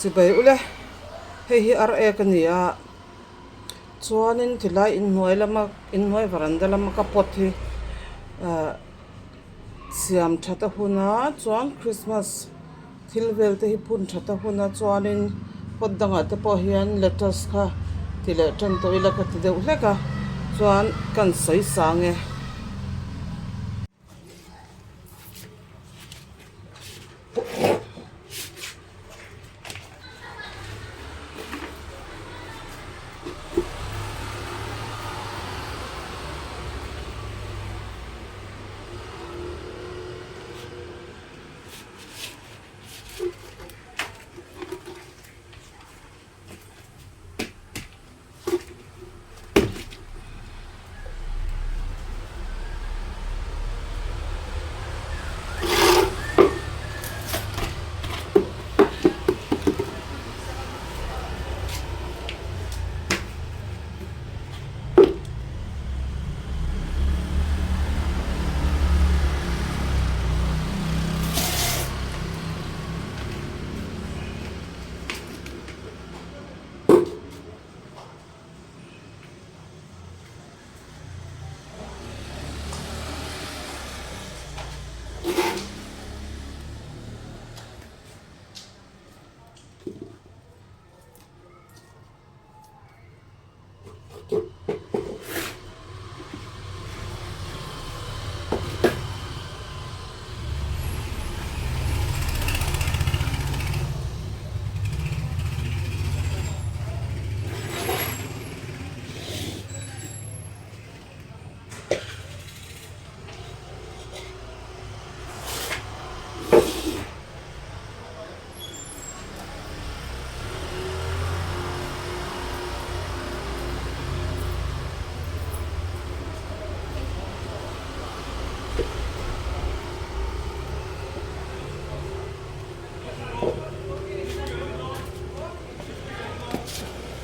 Chibai ule, hei hi ar ek a ni a, chuanin tilai inhnuai lama inhnuai varanda lama ka pot hi ahh siam that a hun a, chuan Christmas thil vel te hi phun that a hun a, chuanin pot dangah te pawh hian lettuce kha ti leh tan tawh ila ka ti deuh hlek a, chuan kan sawi sang e.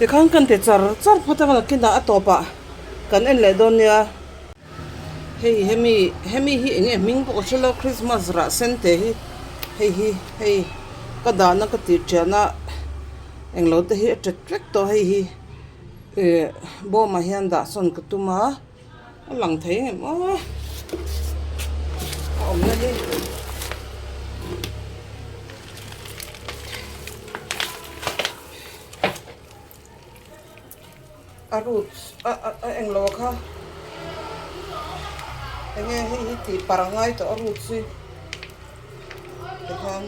Tikhan kan ti char char phawt a kinah a tawpah kan en leh dawn nia. Hei hemi hemi hi eng nge hming pawh ka hre lo Christmas rah sen te hi hei hi hei ka dahna ka tih thian a englo te hi a tat vek tawh hei hi ih bawmah hian dah sawn ka tum a a lang thei em aw a awmna hi. A roots a a englo kha enge hei hi tih par ngai tawh a roots hi tikhan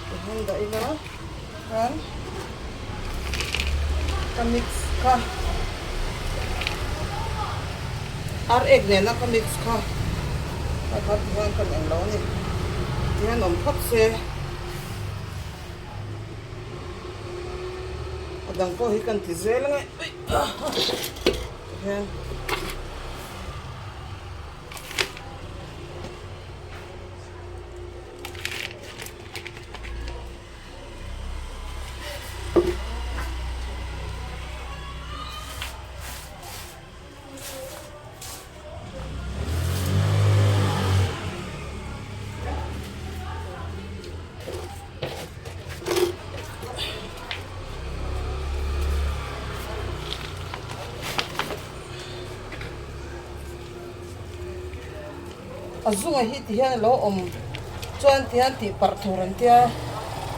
tikhan dah ila khan ka mix kha ar ek nena ka mix kha kha kha tikhan kan englo a ni tihian awm phawt se. A dang pawh hi kan ti zel ange tihian. A zunga hi ti hian alo awm chuan ti hian tih parh tur an tia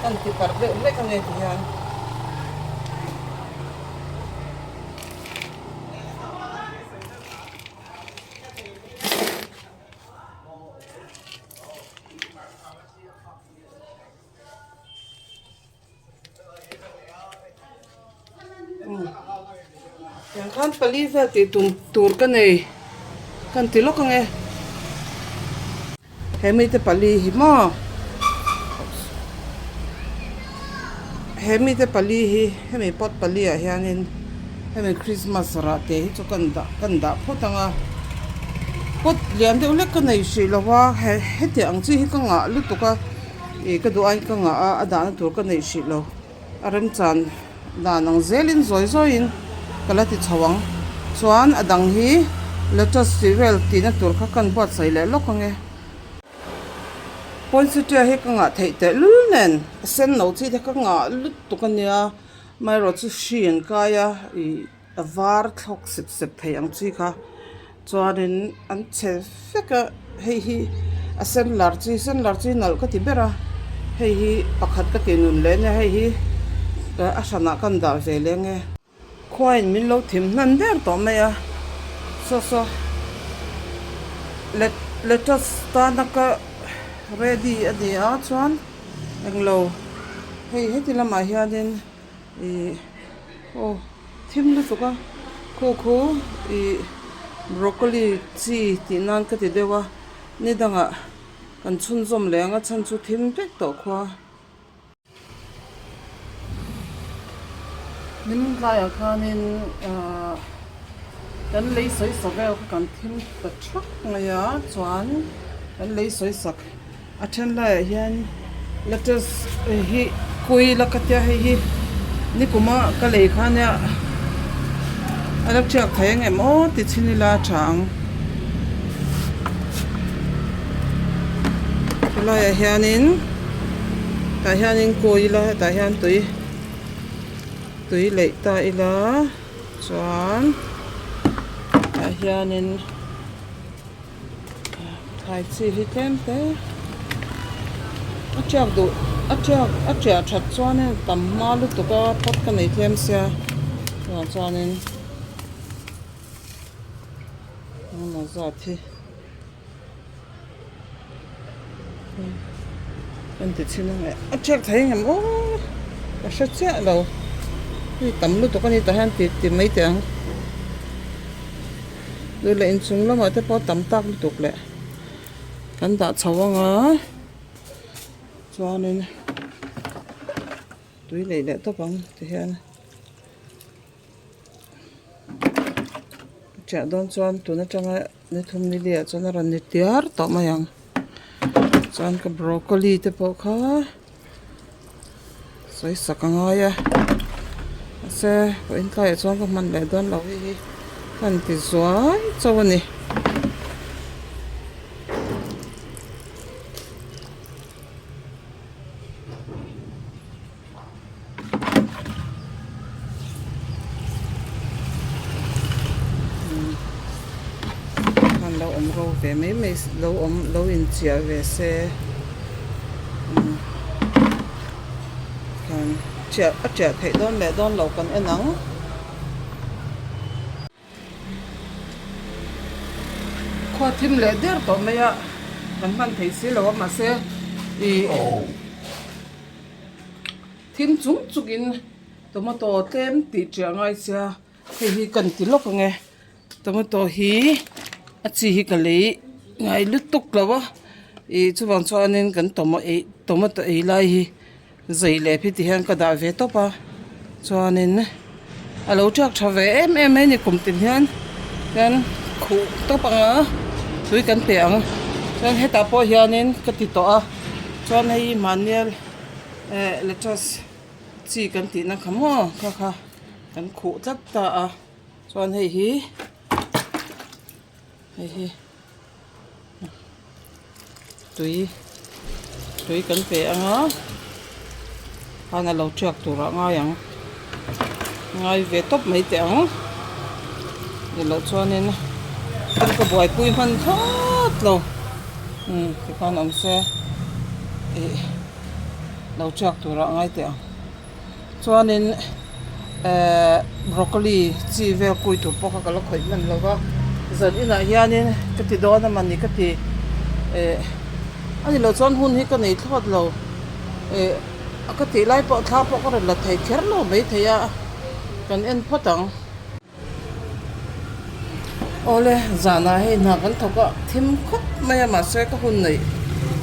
kan ti parh deuh hlek ange ti hian. Tiang khan pali vel tih tum tur ka nei kan ti lawk ang e he mite pali hi maw he mite pali hi hemi pot pali ah hianin hemi christmas rah te hi chu kan dah kan dah phawt ang a pot lian deuh hlek ka nei hrih lo va he hetiang ang chi hi ka ngah lutuk a ih ka duh aiin ka ngah a a dahna tur ka neih hrih lo a remchan dan ang zelin zawi zawiin ka la ti chho ang chuan a dang hi lettuce tih vel tihna tur kha kan buatsaih leh lawk ang e. Poinsettia hi ka ngah theih teh lul nen a sen no chi te ka ngah lutuk a nia amaherawhchu hri an kai a ih a var thlawk sep sep thei ang chi kha chuanin an chhe vek a hei hi a sen lar chi sen lar chi nalh ka ti ber a hei hi pakhat ka ti nun leh ania hei hi a hranah ka dah ve leh ang e. Khuain min lo thim hnan der tawh mai a, saw saw let lettuce tana ka ready a ni a chuan englo hei heti lamah hianin ih aw thim lutuk a khu khu ih broccoli chi tih nan ka ti deuh a ni dangah kan chhunzawm leh ang a chhan chu thim vek tawh khua. Hnim tlaiah khanin ahh kan lei sawi sak vel kha kan thim ta thak mai a chuan kan lei sawi sak a then laiah hian lettuce hi kui la ka tia hei hi nikuma ka lei kha nia a la thiak thei ang em aw ti chhin ila a tha ang helaiah hianin. Tah hianin kawi ila hetah hian tui tui leih ta ila chuan tah hianin thlai chi hi tlem te a tiak duh a tiak a tiah that chuanin a tam hma lutuk a pot ka nei tlem sia chuvang chuanin engemaw zat hi. Kan ti chhin ang e a ṭhiak thei ang em aw ka hre chiah lo hei tam lutuk a ni tah hian ti ti mai teh ang duh leh inchung lamah te pawh tam tak lutuk leh kan dah chho ang a chuanin tui leh leh tawp ang ti hian. Chiah dawn chuan tun atanga ni thum ni li ah chuan a rawn ni tiar tawh mai ang chuan ka broccoli te pawh kha sawi sak a ngai a mahse vawiin tlaiah chuan ka hman leh dawn lo hei hi ka han ti zuai chauh a ni. Khan lo awm ro ve mai mai lo awm lo inchiah ve se khan chiah a chiah theih dawn leh dawn lo kan en ang. Khua thim leh der tawh mai a kan hman thei si lo a mahse ih thim chung chung in tomato tlem tih ṭiah ngai sia hei hi kan ti lawk ang e tomato hi a chi hi ka lei ngai lutuk lo a ih chuvang chuanin kan tomato ei lai hi. Zei leh phi ti hian ka dah ve tawp a chuanin a lo tiak tha ve em em mai a ni kum tin hian hian khuh tawp ang a tui kan pe ang chuan hetah pawh hianin ka ti tawh a chuan hei hi mahnia eh lettuce chi kan tihna kha maw kha kha kan khuh tlat ta a chuan hei hi hei hi. Tui tui kan pe ang a khan a lo thiak turah ngai ang ngai ve tawp mai teh ang ni loh chuanin thil ka buaipui hman thlawt lo umm tikhan awm se ih lo thiak turah ngai teh ang. Chuanin ehh broccoli chi vel kui tur pawh kha ka la khawih hman lo va zan inah hianin ka ti dawn a mawni ka ti eh a ni loh chuan hun hi ka nei thlawt lo eh ka tih lai pawh thla pawh ka rawn la thei kher lo maithei a kan en phawt ang. Awle zanah hei hna kan thawk a thim khawp mai a mahse ka hun neih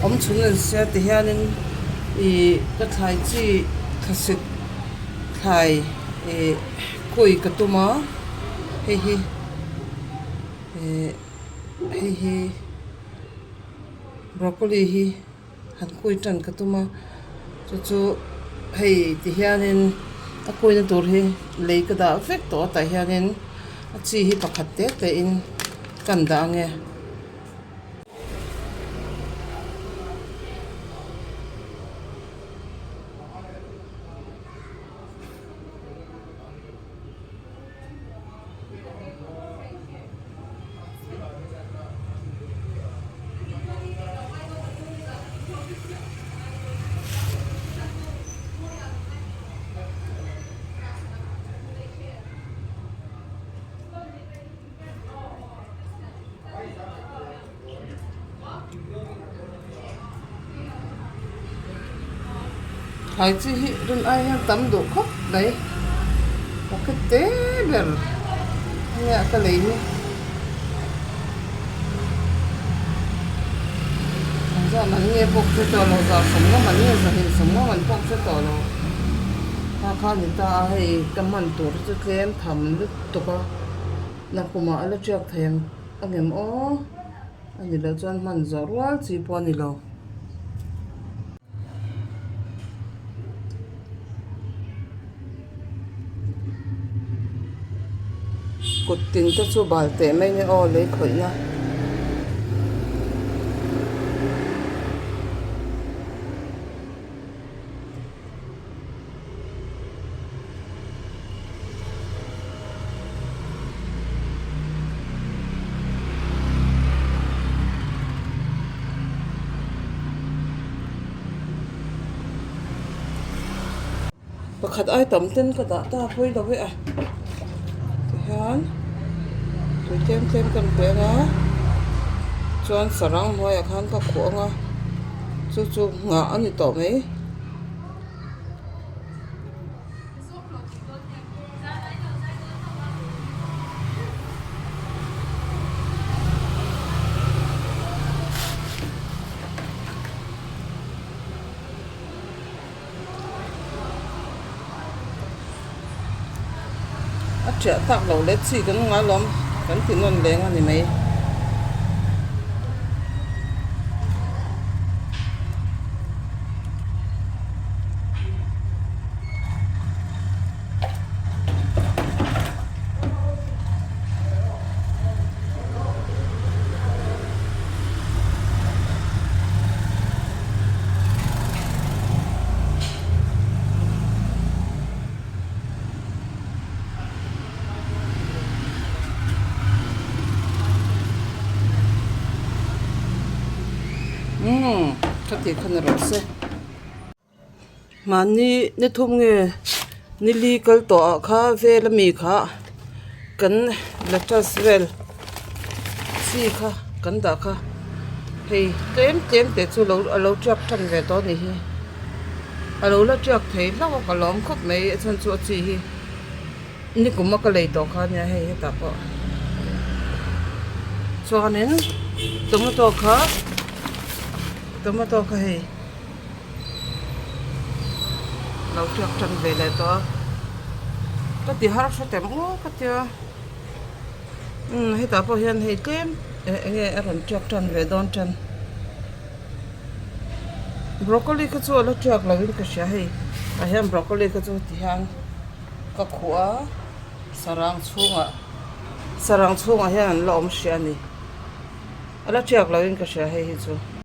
awm chhun a ni sia ti hianin ih ka thlai chi thlasik thlai ih kui ka tum a hei hi ih hei hi broccoli hi. Han kui tan ka tum a chu chu hei ti hianin a kuina tur hi lei ka dah vek tawh a tah hianin a chi hi pakhat te te in kan dah ang e. Thlai chi hi rin ai hian tam duh khawp mai packet te ber enge ka lei hi engzah man nge pawh hre tawh lo zah sawm nga man nge zahnih sawm nga man pawh hre tawh lo kha kha a ni ta a hei ka hman tur hi chu tlem tham lutuk a nakumah a la tiak thei ang angem aw. A ni loh chuan hman zawh rual chi pawh a ni lo. Kut tin te chu bal teh mai nia aw lei khawih na. Pakhat ai tam ten ka dah ta pawi lo e a tihian tui tlem tlem kan pe anga chuan sarang hnuaiah khan ka khuh anga chu chu nghah a ni tawh mai. A ṭiah tak loh leh chi kan ngai lawm kan ti nawn leng a ni mai. Umm ka tih kha ni rawh se mahni ni thum nge nili kal tawh ah kha vel ami kha kan lettuce vel chi kha kan dah kha hei tlem tlem te chu a lo tiak tan ve tawh a ni hi a lo la tiak thei hlauh a ka lawm khawp mai a chhan chu a chi hi nikum a ka lei tawh kha ania hei hetah pawh chuanin tomato kha tomato kha hei lo tiak tan ve leh tawh a ka ti har hre tem aw ka tia umm hetah pawh hian hei tlem eh eng nge a rawn tiak tan ve dawn tan broccoli kha chu a la tiak lo in ka hria hei tah hian broccoli kha chu ti hian ka khuh a sarang chhungah sarang chhungah hian an la awm hrih a ni a la tiak lo in ka hria hei hi chu.